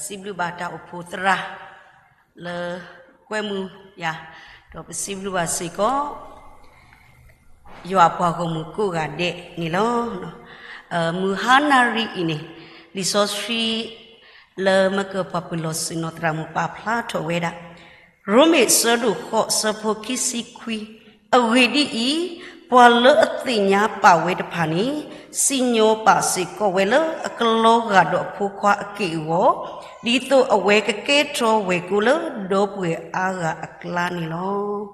စံးဘျုးဘၣ်တၢ်အိၣ်ဖှိၣ်သရၣ် လၢကွဲမုာ်ယၤ, ဒီးပစံးဘျုးဘၣ်စ့ၢ်ကီး ယွၤအပှၤဂီၢ်မုၢ်ကိးဂၤဒဲးန့ၣ်လီၤ. မုၢ်ဟါနၣ်ရံၣ်အံၤန့ၣ် လံာ်စီဆှံ လၢမၢကၢၢ်ပှၤပၢၤလီၢ်ဆ့ၣ်နီၤသရၣ်မုၣ်ပာ်ဖျါထီၣ်ဝဲဒၣ် ရိမ့ၤအဆၢဒိၣ်ဃိးအဆၢဖိခံဆံခွံ, အဂ့ၢ်ဒ်အံၤ, ပှၤလၢအသ့ၣ်ညါပာ်ဝဲတဖၣ်န့ၣ် စံၣ်ညီၣ်ပာ်စ့ၢ်ကီးဝဲလၢအကလီၤဂာ်ဒီးအဖိခွါအက့ၢ်အဂီၤ, ဒ်သိးအဝဲကကဲထီၣ်ဝဲၢ်ကိလၢဒီပုၢ်ဝဲၢ်အါဂၤအကျါန့ၣ်လီၤ.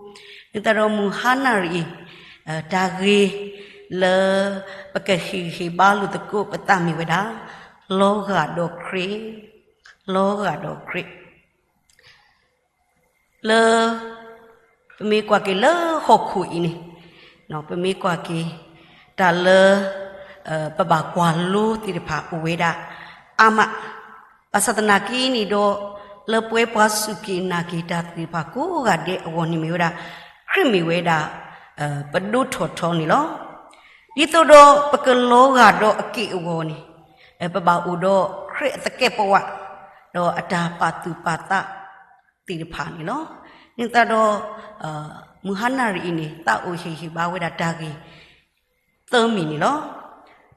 မ့ၢ်သတးဒီးမုၢ်ဟါနၣ်ရံၣ်အံၤ တၢ်ဂ့ၢ်လၢ ပကဟ့ၣ်ဂံၢ်ဟ့ၣ်ဘါလိာ်သကိးပသးမ့ၢ်ဝဲဒၣ် လီၤဂာ်ဒီးခရံာ်, လီၤဂာ်ဒီးခရံာ် လၢ ပမ့ၢ်ကွၢ်က့ၤလၢဟီၣ်ခိၣ်အံၤန့ၣ်, ပမ့ၢ်ကွၢ်က့ၤ တၢ်လၢ ပဘၣ်ကွၢ်လိသ့ၣ်တဖၣ်အိၣ်ဝဲဒၣ်အါမး, ဘၣ်ဆၣ်သနာ်က့န့ၣ်ဒီး လၢပဝဲပှၤစူၢ်က့ၤနာ်က့ၤတၢ်သ့ၣ်တဖၣ်ကိးဂၤဒဲးအဂီၢ်န့ၣ်မ့ၢ်ဝဲဒၣ် ခရံာ်မ့ၢ်ဝဲဒၣ် ပဒိၣ်ထီၣ်ထီန့ၣ်လီၤ. ဒ်သိးဒီးပကလီၤဂာ်ဒီးအက့ၢ်အဂီၤန့ၣ် ပဘၣ်အိၣ်ဒီးခရံာ်အသကဲးပဝး ဒီးအတၢ်ပာ်သူၣ်ပာ်သးသ့ၣ်တဖၣ်န့ၣ်လီၤ. န့ၣ်သတးဒီး မုၢ်ဟါနၣ်ရံၣ်အံၤန့ၣ် သးအိၣ်ဟ့ၣ်ဂံၢ်ဟ့ၣ်ဘါဝဲဒၣ်တၢ်ဂ့ၢ် သၢမံၤန့ၣ်လီၤ.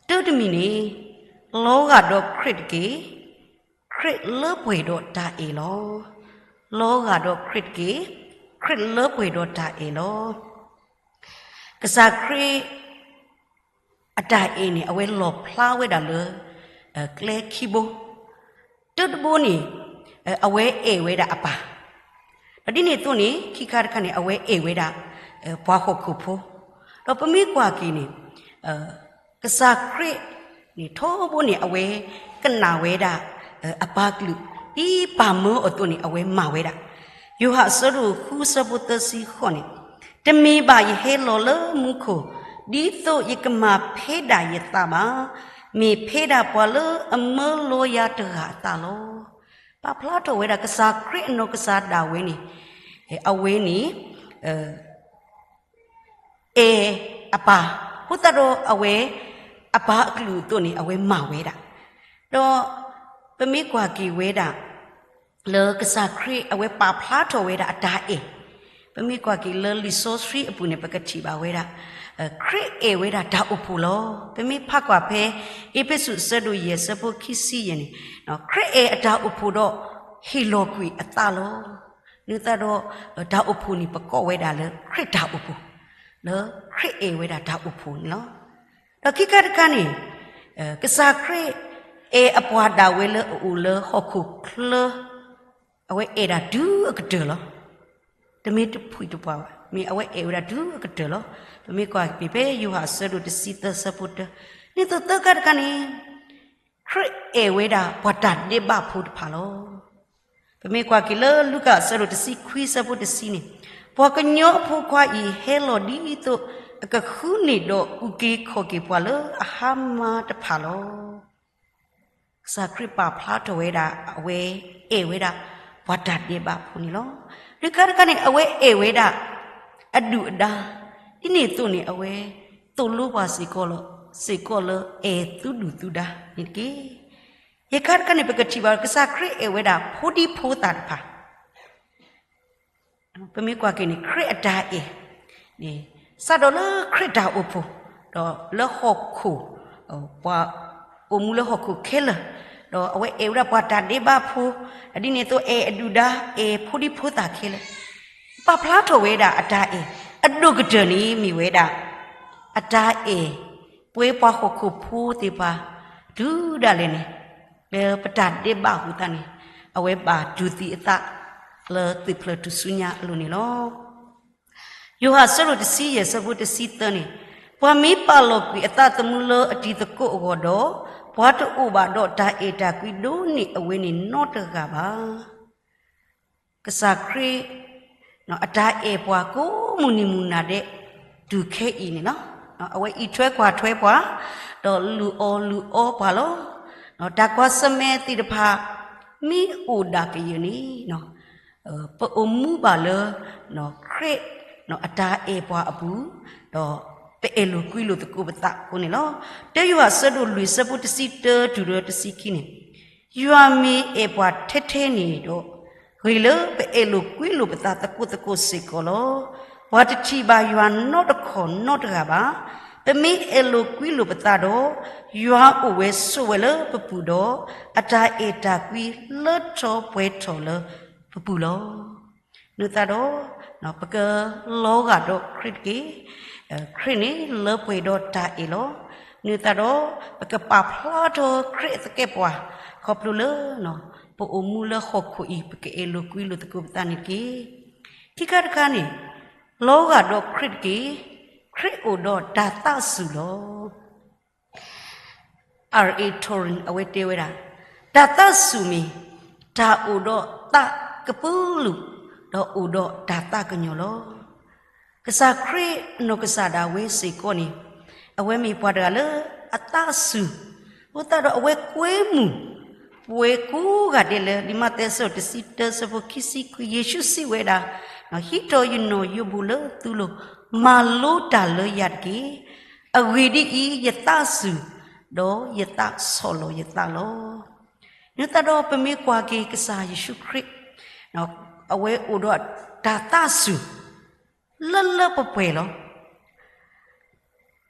တၢတမံၤန့ၣ် လီၤဂာ်ဒီးခရံာ်တက့ၢ်, ခရံာ်လၢပှဲၤဒီးတၢ်အဲၣ်လီၤ. လီၤဂာ်ဒီးခရံာ်တက့ၢ်, ခရံာ်လၢပှဲၤဒီးတၢ်အဲၣ်လီၤ. ကစၢ်ခရံာ် အတၢ်အဲၣ်န့ၣ် အဝဲလီၣ်ဖျါဝဲဒၣ်လၢ ကျဲခံဘိ, တၢတဘိန့ၣ် အဝဲအဲၣ်ဝဲဒၣ်အပၢ်, ဒီးဒ်န့ၣ်အသိးန့ၣ် ခံခါတခါန့ၣ် အဝဲအဲၣ်ဝဲဒၣ် ပှၤဟီၣ်ခိၣ်ဖိ, ဒီးပမ့ၢ်ကွၢ်က့ၤန့ၣ် ကစၢ်ခရံာ်န့ၣ် ထီဘိန့ၣ် အဝဲကနၣ်ဝဲဒၣ် အပၢ်ကလုၢ် ဒ်ပၢ်မၢအီၤအသိးန့ၣ် အဝဲမၤဝဲဒၣ်. ယိၤဟၣ်အဆၢဒိၣ်ဃုအဆၢဖိသၢဆံဃိးန့ၣ်, တမ့ၢ်ဘၣ်ယဟဲလီၤလၢမူခိၣ် ဒ်သိးယကမၤဖဲဒၣ်ယသးဘၣ်, မ့ၢ်ဖဲဒၣ်ပှၤလၢအမၢလီၤယၤတဂၤအသးလီၤ. ပာ်ဖျါထီၣ်ဝဲဒၣ်ကစၢ်ခရံာ်အနီၢ်ကစၢ်ဒၣ်ဝဲန့ၣ် အဝဲန့ၣ် အဲၣ်အပၢ်, အဃိသတးဒီးအဝဲ အပၢ်အကလုၢ်အသိးန့ၣ် အဝဲမၤဝဲဒၣ်, ဒီးပမ့ၢ်ကွၢ်က့ၤဝဲဒၣ် လၢကစၢ်ခရံာ်အဝဲပာ်ဖျါထီၣ်ဝဲဒၣ်အတၢ်အဲၣ်, ပမ့ၢ်ကွၢ်က့ၤလၢလံာ်စီဆှံအပူၤန့ၣ် ပကထံၣ်ဘၣ်ဝဲဒၣ် ခရံာ်အဲၣ်ဝဲဒၣ်တၢ်အိၣ်ဖှိၣ်လီၤ. ပမ့ၢ်ဖးကွၢ်ဖဲ အ့းဖ့းစူးအဆၢဒိၣ်ယဲၢ်အဆၢဖိခံဆံယဲၢ်န့ၣ်, ခရံာ်အဲၣ်အတၢ်အိၣ်ဖှိၣ်ဒီး ဟ့ၣ်လီၤကွံာ်အသးလီၤ. န့ၣ်သတးဒီး တၢ်အိၣ်ဖှိၣ်န့ၣ် ပကိးဝဲဒၣ်လၢခရံာ်တၢ်အိၣ်ဖှိၣ်, လၢခရံာ်အဲၣ်ဝဲဒၣ်တၢ်အိၣ်ဖှိၣ်န့ၣ်လီၤ. ဒီးခံခါတခါန့ၣ် ကစၢ်ခရံာ်အဲၣ်အပှၤဒၣ်ဝဲလၢအအိၣ်လၢဟီၣ်ခိၣ်ချၢ အဝဲအဲၣ်ဒၣ်တုၤအကတၢၢ်လီၤ. တမ့ၢ်တဖှံတပှၢ်ဘၣ်, မ့ၢ်အဝဲအဲၣ်ဝဲဒၣ်တုၤအကတၢၢ်လီၤ. ပမ့ၢ်ကွၢ်က့ၤဖဲယိၤဟၣ်အဆၢဒိၣ်တဆံသၢအဆၢဖိတၢ, န့ၣ်သိးသၢခါတခါန့ၣ် ခရံာ်အဲၣ်ဝဲဒၣ်ပှၤတၢ်ဒဲးဘးဖိတဖၣ်လီၤ. ပမ့ၢ်ကွၢ်က့ၤလၢလူၤကၣ်အဆၢဒိၣ်တဆံခွံအဆၢဖိတဆံန့ၣ်, ပှၤကညီအဖိခွါအံၤဟဲလီၤဒ်သိး အကဃုန့ၢ်ဒီးအုၣ်က့ၤခီၣ်က့ၤပှၤလၢအဟါမၢ်တဖၣ်လီၤ. ကစၢ်ခရံာ်ပာ်ဖျါထီၣ်ဝဲဒၣ် အဝဲအဲၣ်ဝဲဒၣ်ပှၤတၢ်ဒဲးဘးဖိန့ၣ်လီၤ. လွံၢ်ခါတခါန့ၣ် အဝဲအဲၣ်ဝဲဒၣ်အဒုၣ်အဒါ, ဒ်န့ၣ်အသိးန့ၣ် အဝဲသိၣ်လိပှၤစ့ၢ်ကီးလီၤ, စ့ၢ်ကီးလၢအဲၣ်သုဒူၣ်သုဒါန့ၣ်တက့ၢ်. ယဲၢ်ခါတခါန့ၣ် ပကထံၣ်ဘၣ် ကစၢ်ခရံာ်အဲၣ်ဝဲဒၣ်ဖိဒံဖိသၣ်တဖၣ် ပမ့ၢ်ကွၢ်က့ၤန့ၣ် ခရံာ်အတၢ်အဲၣ်န့ၣ် စးထီၣ်လၢခရံာ်တၢ်အိၣ်ဖှိၣ်, ဒီးလၢဟီၣ်ခိၣ်, ပှၤအိၣ်မူလၢဟီၣ်ခိၣ်ခဲလၢာ်, ဒီးအဝဲအဲၣ်ဝဲဒၣ်ပှၤတၢ်ဒဲးဘးဖိ, ဒ်န့ၣ်အသိးအဲၣ်အဒုၣ်ဒါ အဲၣ်ဖိဒံဖိသၣ်ခဲလၢာ်, ပာ်ဖျါထီၣ်ဝဲဒၣ်အတၢ်အဲၣ်, အဒိၣ်ကတၢၢ်န့ၣ်မ့ၢ်ဝဲဒၣ် အတၢ်အဲၣ် ပဝဲပှၤဟီၣ်ခိၣ်ဖိသ့ၣ်တဖၣ် တုၤဒၣ်လဲာ်န့ၣ် လၢပတၢ်ဒဲးဘးအဃိသတးန့ၣ် အဝဲဘၣ်တူၢ်သံအသးလၢသုးဖျၢၣ်ထူၣ်စုညါအလိၤန့ၣ်လီၤ. ယိၤဟၣ်အဆၢဒိၣ်တဆံယဲၢ်အဆၢဖိတဆံသၢန့ၣ်, ပှၤမ့ၢ်ပာ်လီၤကွံာ်အသးသမူလၢအတံၤသကိးအဂီၢ်ဒီး, ပှၤတအိၣ်ဘၣ်ဒီးတၢ်အဲၣ်တၢ်ကွံဒိၣ်န့ၢ်အဝဲန့ၣ်နီတဂၤဘၣ်. ကစၢ်ခရံာ် အတၢ်အဲၣ်ပှၤကိးမုၢ်နံၤမုၢ်နၤဒဲး တုၤခဲအံၤန့ၣ်လီၤ. အဝဲအံးထွဲကွၢ်ထွဲပှၤ, ဒီးလုၢ်အီၣ်လုၢ်အီပှၤလီၤ. တၢ်ကွၢ်ဆၢၣ်မဲာ်သ့ၣ်တဖၣ် မ့ၢ်အိၣ်ဒၣ်ကယၢၢ်န့ၣ် ပအိၣ်မူဘၣ်လၢ ခရံာ်အတၢ်အဲၣ်ပှၤအပူၤ, ဒီးပအဲၣ်လိာ်ကွံလိာ်သကိးပသးအဃိန့ၣ်လီၤ. တၢယိၤဟၣ်အဆၢဒိၣ်လွံၢ်အဆၢဖိတဆံတၢတုၤလၢတဆံခံန့ၣ်, ယွၤမ့ၢ်အဲၣ်ပှၤထဲထဲန့ၣ်ဒီး, ဂ့ၤလၢပအဲၣ်လိာ်ကွံလိာ်ပသးသကိးသကိးစ့ၢ်ကီးလီၤ. ပှၤတထံၣ်ဘၣ်ယွၤနီတခီၣ်နီတဂၤဘၣ်. ပမ့ၢ်အဲၣ်လိာ်ကွံလိာ်ပသးဒီး, ယွၤအိၣ်ဝဲဆိးဝဲလၢပပူၤဒီး, အတၢ်အဲၣ်တၢ်ကွံလၢထီၣ်ပှဲၤထီၣ်လၢပပူၤလီၤ. နုာ်သးဒီး ပကလီၤဂာ်ဒီးခရံာ်တက့ၢ်. ခရံာ်န့ၣ်လၢပှဲၤဒီးတၢ်အဲၣ်လီၤ. နုာ်သးဒီး ပကပာ်ဖျါထီၣ်ခရံာ်အသကဲးပဝး ခီဖျိလၢ ပအိၣ်မူလၢဟီၣ်ခိၣ်အံၤ ပကအဲၣ်လိာ်ကွံလိာ်သကိးပသးန့ၣ်တက့ၢ်. ခံခါတခါန့ၣ် လီၤဂာ်ဒီးခရံာ်တက့ၢ်. ခရံာ်အိၣ်ဒီးတၢ်သးစူၤလီၤ. R A Torrey အဝဲတဲဝဲဒၣ်, တၢ်သးစူၤမ့ၢ် တၢ်အိၣ်ဒီးသးကပုလူၤ, ဒီးအိၣ်ဒီးတၢ်သးကညီၤလီၤ. ကစၢ်ခရံာ်အနီၢ်ကစၢ်ဒၣ်ဝဲစ့ၢ်ကီးန့ၣ် အဝဲမ့ၢ်ပှၤတဂၤလၢအသးစူၤ, အဃိသတးဒီးအဝဲကွဲမုာ် ပှၤကိးဂၤဒဲးလၢ လံာ်မးသဲအဆၢဒိၣ်တဆံတၢ အဆၢဖိခံဆံခွံ ယ့ၣ်ၡူးစံးဝဲဒၣ်, ဟံးထီၣ်ယနီၣ်ယိးဘူးလၢသုလိၤ, မၤလိတၢ်လၢယၤတက့ၢ်. အဂ့ၢ်ဒ်အံၤ, ယသးစူၤ, ဒီးယသးဆီၣ်လီၤယသးလီၤ. နုာ်သးဒီးပမ့ၢ်ကွၢ်က့ၤကစၢ်ယ့ၣ်ၡူးခရံာ်, အဝဲအိၣ်ဒီးတၢ်သးစူၤ လၢလၢပှဲၤပှဲၤလီၤ.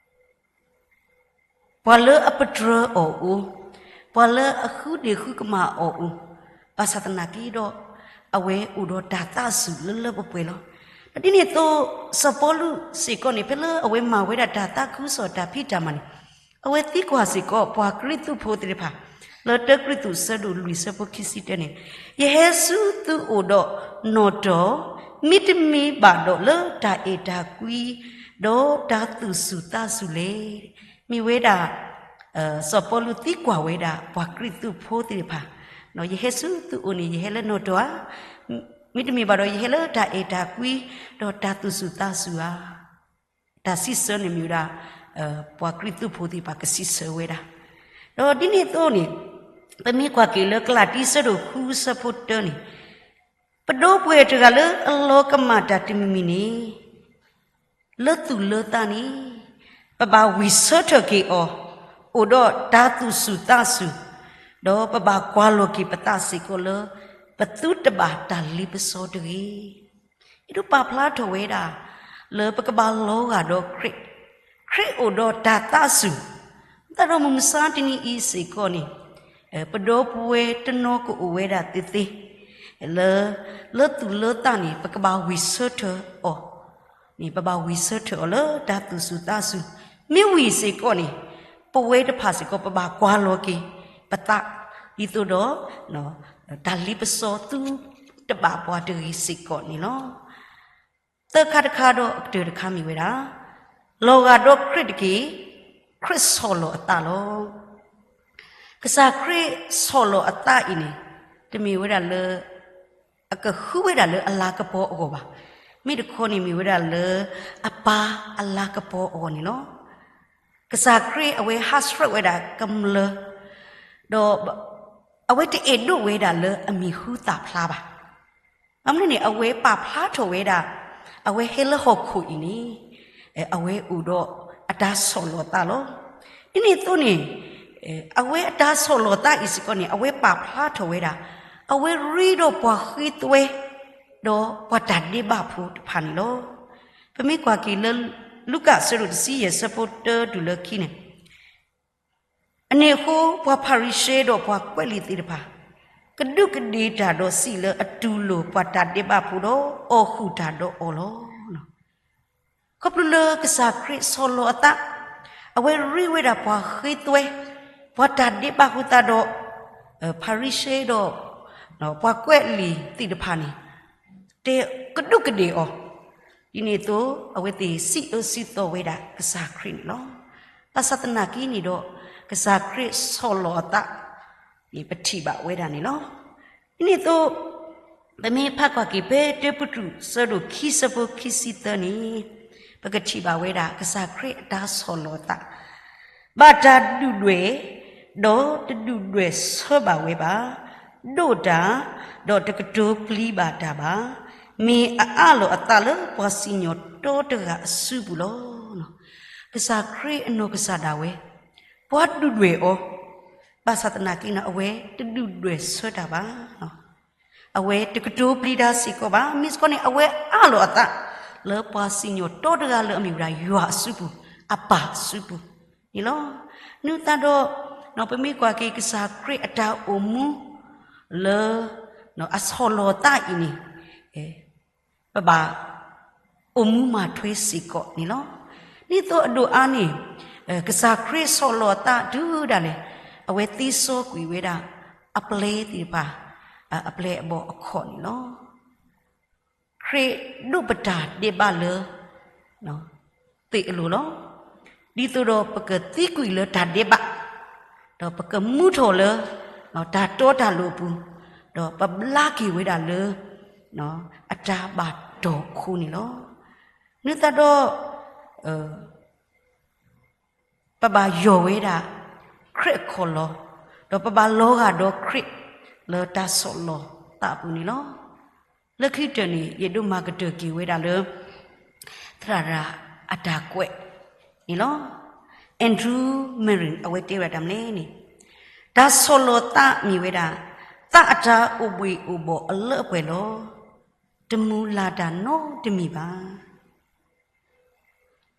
ပှၤလၢအပတြၢၤအီၤအိၣ်, ပှၤလၢအဃုဒ့ၣ်ဃုကမၣ်အီၤအိၣ်, ဘၣ်ဆၣ်သနာ်က့ဒီး အဝဲအိၣ်ဒီးတၢ်သးစူၤလၢလၢပှဲၤပှဲၤလီၤ. ဒ်န့ၣ်အသိး စီၤပီလူးစ့ၢ်ကီးန့ၣ် ဖဲလၢအဝဲမၤဝဲဒၣ်တၢ်သးခုကစီၣ်တၢ်ဖံးတၢ်မၤန့ၣ် အဝဲသံကွၢ်စ့ၢ်ကီးပှၤကရံၣ်သူးဖိသ့ၣ်တဖၣ် လၢတၢကရံၣ်သူးဆၢဒိၣ်လွံၢ်ဆၢဖိခံဆံတၢန့ၣ်, ယဟဲဆူသုအိၣ်ဒီးနီၣ်တီၢ်, မ့တမ့ၢ်ဘၣ်ဒီးလၢတၢ်အဲၣ်တၢ်ကွံ, ဒီးတၢ်သူၣ်စူၤသးစူၤလဲၣ်. မ့ၢ်ဝဲဒၣ် စီၤပီလူးသံကွၢ်ဝဲဒၣ်ပှၤကရံၣ်သူးဖိသ့ၣ်တဖၣ်, ယဟဲဆူသုအိၣ်န့ၣ် ယဟဲလၢနီၣ်တီၢ်ဧါ, မ့တမ့ၢ်ဘၣ်ဒီးယဟဲလၢတၢ်အဲၣ်တၢ်ကွံ, ဒီးတၢ်သူၣ်စူၤသးစူၤဧါ. တၢ်စံးဆၢန့ၣ်မ့ၢ်ဝဲဒၣ် ပှၤကရံၣ်သူးဖိသ့ၣ်တဖၣ်ကစံးဆၢဝဲဒၣ်. ဒီးဒ်န့ၣ်အသိးန့ၣ် ပမ့ၢ်ကွၢ်က့ၤလၢကလၤတံဆၢဒိၣ်ဃုဆၢဖိတၢန့ၣ်, ပဒီပုၢ်ဝဲၢ်တဂၤလၢအလီၤကမၣ်တၢ်တမံၤမံၤန့ၣ် လၢသူၣ်လၢသးန့ၣ် ပဘၣ်ဝံၤဆၢထၢၣ်က့ၤအီၤ, အိၣ်ဒီးတၢ်သူၣ်စူၤသးစူၤ, ဒီးပဘၣ်ကွၢ်လီၤက့ၤပသးစ့ၢ်ကီးလၢ ပသုတဘၣ်တၢ်လ့ပစီတဂ့ၤ. ယဒိးပာ်ဖျါထီၣ်ဝဲဒၣ် လၢပကဘၣ်လီၤဂာ်ဒီးခရံာ်, ခရံာ်အိၣ်ဒီးတၢ်သးစူၤ, သတးဒီးမုၢ်မဆါတနံၤအံၤစ့ၢ်ကီးန့ၣ် ပဒီပုၢ်ဝဲၢ်တနီၤကအိၣ်ဝဲဒၣ်သ့သ့ လၢ လၢသူၣ်လၢသးန့ၣ် ပကဘၣ်ဝံၤဆၢထၢၣ်အီၤ, န့ၣ် ပဘၣ်ဝံၤဆၢထၢၣ်အီၤလၢတၢ်သူၣ်စူၤသးစူၤ, မ့ၢ်ဝံၤစ့ၢ်ကီးန့ၣ် ပဝဲတဖၣ်စ့ၢ်ကီး ပဘၣ်ကွၢ်လီၤက့ၤပသး, ဒ်သိးဒီး တၢ်လ့ပစီသုတဘၣ်ပှၤတဂ့ၤစ့ၢ်ကီးန့ၣ်လီၤ. သၢခါတခါဒီးအကတၢၢ်တခါမ့ၢ်ဝဲဒၣ်, လီၤဂာ်ဒီးခရံာ်တက့ၢ်, ခရံာ်ဆီၣ်လီၤအသးလီၤ. ကစၢ်ခရံာ်ဆီၣ်လီၤအသးအံၤန့ၣ် တမ့ၢ်ဝဲဒၣ်လၢ အကဃုဝဲဒၣ်လၢအလၤကပီၤအဂီၢ်ဘၣ်. မ့ၢ်တခီန့ၣ်မ့ၢ်ဝဲဒၣ်လၢအပၢ်အလၤကပီၤအဂီၢ်န့ၣ်လီၤ. ကစၢ်ခရံာ်အဝဲဟးဆှဲးဝဲဒၣ်ကမျၢၢ်, ဒီး အဝဲတအဲၣ်ဒိးဝဲဒၣ်လၢအမံၤဟူသၣ်ဖျါဘၣ်. ဘၣ်မနုၤန့ၣ် အဝဲပာ်ဖျါထီၣ်ဝဲဒၣ် အဝဲဟဲလၢဟီၣ်ခိၣ်အံၤန့ၣ် အဝဲအိၣ်ဒီးအတၢ်ဆီၣ်လီၤသးလီၤ. ဒ်န့ၣ်အသိးန့ၣ် အဝဲအတၢ်ဆီၣ်လီၤသးအံၤစ့ၢ်ကီးန့ၣ် အဝဲပာ်ဖျါထီၣ်ဝဲဒၣ် အဝဲရ့ဒီးပှၤဃ့သွဲ ဒီးပှၤတၢ်ဒဲးဘးဖိတဖၣ်န့ၣ်လီၤ. ပမ့ၢ်ကွၢ်က့ၤလၢ လူၤကၣ်အဆၢဒိၣ်တဆံယဲၢ် အဆၢဖိတၢတုၤလၢခံန့ၣ်, အန့ၣ်အဃိ ပှၤဖၤရံၤၡဲဒီးပှၤကွဲးလံာ်သ့ၣ်တဖၣ် ကဒူးကဒ့ၣ်တၢ်ဒီးစံးလၢအတူၢ်လိာ်ပှၤတၢ်ဒဲးဘးဖိဒီးအီၣ်ဃုာ်တၢ်ဒီးအီၤလီၤ. ခီဖျိလၢကစၢ်ခရံာ်ဆီၣ်လီၤအသး, အဝဲရ့ဝဲဒၣ်ပှၤဃ့သွဲ, ပှၤတၢ်ဒဲးဘးဖိသတးဒီး ဖၤရံၤၡဲဒီး ပှၤကွဲးလံာ်သ့ၣ်တဖၣ်န့ၣ် တဲကဒူးကဒ့ၣ်အီၤ, ဒ်န့ၣ်အသိး အဝဲသ့ၣ်စံးအၢစံးသီဝဲဒၣ်ကစၢ်ခရံာ်န့ၣ်လီၤ. ဘၣ်ဆၣ်သနာ်က့န့ၣ်ဒီး ကစၢ်ခရံာ်ဆီၣ်လီၤအသးန့ၣ် ပထံၣ်ဘၣ်ဝဲဒၣ်န့ၣ်လီၤ. ဒ်န့ၣ်အသိး ပမ့ၢ်ဖးကွၢ်က့ၤဖဲတၢပ့းတရူး အဆၢဒိၣ်ခံ အဆၢဖိခံဆံသၢန့ၣ် ပကထံၣ်ဘၣ်ဝဲဒၣ် ကစၢ်ခရံာ်အတၢ်ဆီၣ်လီၤအသး ဘၣ်တၢ်ဒုၣ်ဒွဲၣ်, ဒီးတဒုၣ်ဒွဲၣ်ဆၢဘၣ်ဝဲဘၣ်, ဒိးတၢ်, ဒီးတကတိၤပျံၤဘၣ်တၢ်ဘၣ်, မ့ၢ်အအးလီၤအသးလၢပှၤစံၣ်ညီၣ်တီတဂၤအစုပူၤလီၤ. ကစၢ်ခရံာ်အနီၢ်ကစၢ်ဒၣ်ဝဲ ပှၤဒုၣ်ဒွဲၣ်အီၤ, ဘၣ်ဆၣ်သနာ်က့န့ၣ် အဝဲတဒုၣ်ဒွဲၣ်ဆၢတၢ်ဘၣ်. အဝဲတကတိၤပျံၤတၢ်စ့ၢ်ကီးဘၣ်. မ့ၢ်စ့ၢ်ကီးန့ၣ် အဝဲအးလီၤအသး လၢပှၤစံၣ်ညီၣ်တီတဂၤလၢအမ့ၢ်ဝဲဒၣ်ယွၤအစုပူၤ, အပၢ်အစုပူၤန့ၣ်လီၤ. နုာ်သးဒီး ပမ့ၢ်ကွၢ်က့ၤကစၢ်ခရံာ်အတၢ်အိၣ်မူ လၢ အဆီၣ်လီၤသးအံၤန့ၣ် ပဘၣ်အိၣ်မူမၤထွဲစ့ၢ်ကီးန့ၣ်လီၤ. ဒ်သိးအဒိၣ်အါန့ၣ် ကစၢ်ခရံာ်ဆီၣ်လီၤသးတုၤဒၣ်လဲာ် အဝဲသ့စီကွံာ်ဝဲဒၣ် အပျဲၢ်သ့ၣ်တဖၣ် အပျဲၢ်အဘီၣ်အခီၣ်န့ၣ်လီၤ. ခရံာ်ဒိးပတၢ်ဒဲးဘးလၢ သ့ၣ်အလိၤလီၤ. ဒ်သိးဒီးပကသံကွံာ်လၢတၢ်ဒဲးဘး, ဒီးပကမူထီၣ်လၢ တၢ်တီတၢ်လိၤအပူၤ, ဒီးပဘျါက့ၤဝဲဒၣ်လၢ အတၢ်ဘၣ်တီၢ်ခိန့ၣ်လီၤ. နုာ်သးဒီး ပဘၣ်ယီၢ်ဝဲဒၣ် ခရံာ်အခီၣ်လီၤ, ဒီးပဘၣ်လီၤဂာ်ဒီးခရံာ် လၢတၢ်ဆီၣ်လီၤသးအပူၤန့ၣ်လီၤ. လၢခံကတၢၢ်န့ၣ် ယအဲၣ်ဒိးမၤကတၢၢ်က့ၤဝဲဒၣ်လၢ သရၣ်အတၢ်ကွဲးန့ၣ်လီၤ. Andrew Murray အဝဲတဲဝဲဒၣ်တၢ်မနုၤလဲၣ်န့ၣ်, တၢ်ဆီၣ်လီၤသးမ့ၢ်ဝဲဒၣ် သးအတၢ်အိၣ်ဘှံးအိၣ်ဘှီၣ်အလၢအပှဲၤလီၤ. တမုၢ်လၢ်တၢ်နီတမံၤဘၣ်.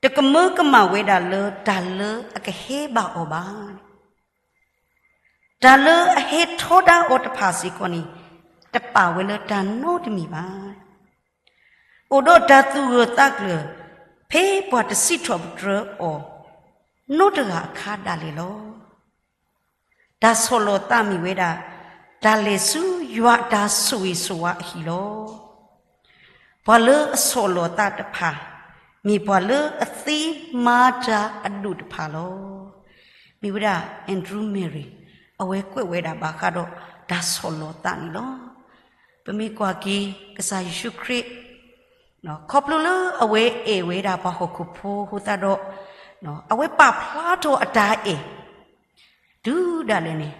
တကမၢကမၣ်ဝဲဒၣ်လၢတၢ်လၢအကဟဲဘၣ်အီၤဘၣ်. တၢ်လၢအဟဲထီဒါအီၤတဖၣ်စ့ၢ်ကီးန့ၣ် တပာ်ဝဲလၢတၢ်နီတမံၤဘၣ်. အိၣ်ဒီးတၢ်သူၣ်ဂၢၢ်သးကျၢၤ ဖဲပှၤတစံးထီၣ်ပတြၢၤအီၤ နီတဂၤအခါဒၣ်လဲာ်လီၤ. တၢ်ဆီၣ်လီၤသးမ့ၢ်ဝဲဒၣ် တၢ်လဲၤဆူယွၤအတၢ်ဆိၣ်ဂ့ၤဆိၣ်ဝါအဟံၣ်လီၤ. ပှၤလၢအဆီၣ်လီၤသးတဖၣ် မ့ၢ်ပှၤလၢအသ့မၤတၢ်အဒိၣ်တဖၣ်လီၤ. မ့ၢ်ဝဲဒၣ် Andrew Murray အဝဲကွဲးဝဲဒၣ်ဘၣ်ဃးဒီးတၢ်ဆီၣ်လီၤသးန့ၣ်လီၤ. ပမ့ၢ်ကွၢ်က့ၤ ကစၢ်ယ့ၣ်ၡူးခရံာ် ခီဖျိလၢအဝဲအဲၣ်ဝဲဒၣ်ပှၤဟီၣ်ခိၣ်ဖိအဃိသတးဒီး အဝဲပာ်ဖျါထီၣ်အတၢ်အဲၣ် တုၤဒၣ်လဲာ်န့ၣ်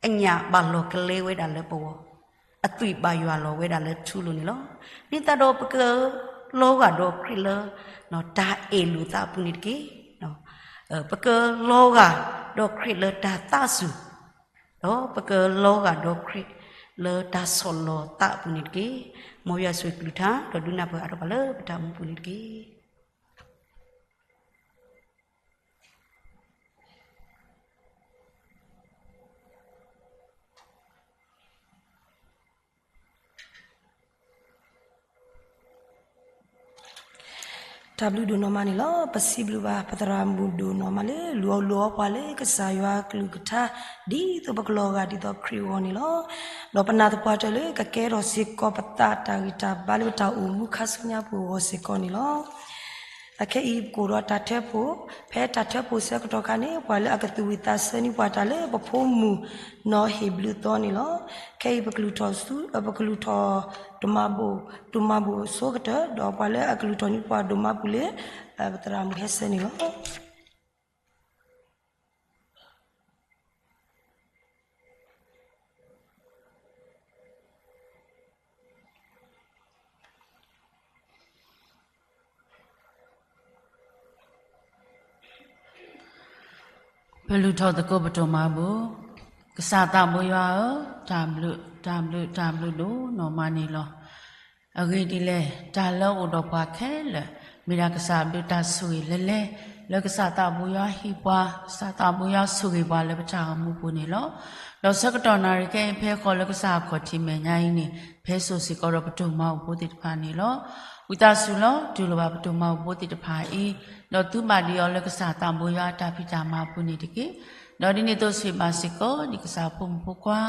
အညၣ်ဘၣ်လီၤကလဲဝဲဒၣ်လၢပဂီၢ်, အသွံၣ်ဘၣ်ယွၤလီၤဝဲဒၣ်လၢထူလိၤန့ၣ်လီၤ. ဒ်သိးဒီးပကလီၤဂာ်ဒီးခရံာ်လၢ တၢ်အဲၣ်လိာ်သးအပူၤန့ၣ်တက့ၢ်. ပကလီၤဂာ်ဒီးခရံာ်လၢတၢ်သးစူၤ, ဒီးပကလီၤဂာ်ဒီးခရံာ်လၢတၢ်ဆီၣ်လီၤသးအပူၤန့ၣ်တက့ၢ်. မ်ယွၤဆိၣ်ဂ့ၤကလုၢ်ကထါ ဒီးဒုးနၢ်ပၢၢ်အါထီၣ်ပှၤလၢပတၢ်အိၣ်မူပူၤန့ၣ်တက့ၢ်. တၢ်ဘျုးဒိၣ်နီၢ်မးန့ၣ်လီၤ. ပစံးဘျုးဘၣ်ပသရၣ်မုၣ်ဒိၣ်နီၢ်မးလၢ လူၤအီၣ်လူၤအီပှၤလၢကစၢ်ယွၤကလုၢ်ကထါ ဒ်သိးပကလီၤဂာ်ဒ်သိးခရံာ်အဂီၢ်န့ၣ်လီၤ. ဒီးပနာ်သပှၢ်တၢၢ်လၢကကဲထီၣ်စ့ၢ်ကီးပသးတၢ်ဂံၢ်တၢ်ဘါလၢပတၢ်အိၣ်မူခါဆူညါပူၤအဂီၢ်စ့ၢ်ကီးန့ၣ်လီၤ. အခဲအံၤပကအိၣ်ဒီးတၢ်ထၢဖှိၣ်, ဖဲတၢ်ထၢဖှိၣ်ဆၢကတီၢ်ခါန့ၣ် ပှၤလၢအကသူၣ်ဝံၣ်သးဆၢန့ၢ်ပှၤတၢ်လၢပဖိမုၣ်နီၢ်ဟ့ၣ်ဘျုးသီန့ၣ်လီၤ. ခဲအံၤပကလုၢ်ထီၣ်ဆူ, ပကလုၢ်ထီၣ်ဒိၣ်မးဘိၣ်, ဒိၣ်မးဘိၣ်ဆိကတၢၢ် ဒီးပှၤလၢအကလုၢ်ထီၣ်န့ၢ်ပှၤဒိၣ်မးပူၤလၢ ပသရၣ်မုၣ်ဟဲဆၢန့ၣ်လီၤ. ပလုၢ်ထီၣ်သကိးပဒိၣ်မးဘိၣ်. ကစၢ်သးဘိယွၤဧၢ, တၢ်ဘျုး, တၢ်ဘျုး, တၢ်ဘျုးဒိၣ်နီၢ်မးန့ၣ်လီၤ. အဂ့ၢ်ဒ်လဲၣ်, တၢ်လၢအအိၣ်ဒီးပှၤခဲလၢာ် မ့ၢ်ဒၣ်ကစၢ်အဘျုးတၢ်ဆိၣ်ဂ့ၤလၢလဲၤ, လၢကစၢ်သးဘိယွၤဟ့ၣ်ပှၤ, ကစၢ်သးဘိယွၤဆိၣ်ဂ့ၤပှၤလၢပတၢ်အိၣ်မူပူၤန့ၣ်လီၤ. ဒီးဆၢကတီၢ်နၣ်ရံၣ်ခဲအံၤ ဖဲဃီၤလၢကစၢ်အခီၣ်ထံးမဲာ်ညါအံၤန့ၣ် ဖဲစိၤစ့ၢ်ကီးဒီးပဒိၣ်မးအအိၣ်ဘိသ့ၣ်တဖၣ်န့ၣ်လီၤ. ဝံသးစူၤလီၤ တူၢ်လိာ်ဘၣ်ပဒိၣ်မးအအိၣ်ဘိသ့ၣ်တဖၣ်အံၤ, ဒီးသုဘၣ်ဒံးအီၤလၢကစၢ်သးဘိယွၤအတၢ်ဖံးတၢ်မၤအပူၤန့ၣ်တက့ၢ်. ဒီးဒ်န့ၣ်အသိးစံးဘၣ်စ့ၢ်ကီး ဒ်ကစၢ်ဖိမုၣ်ဖိခွါ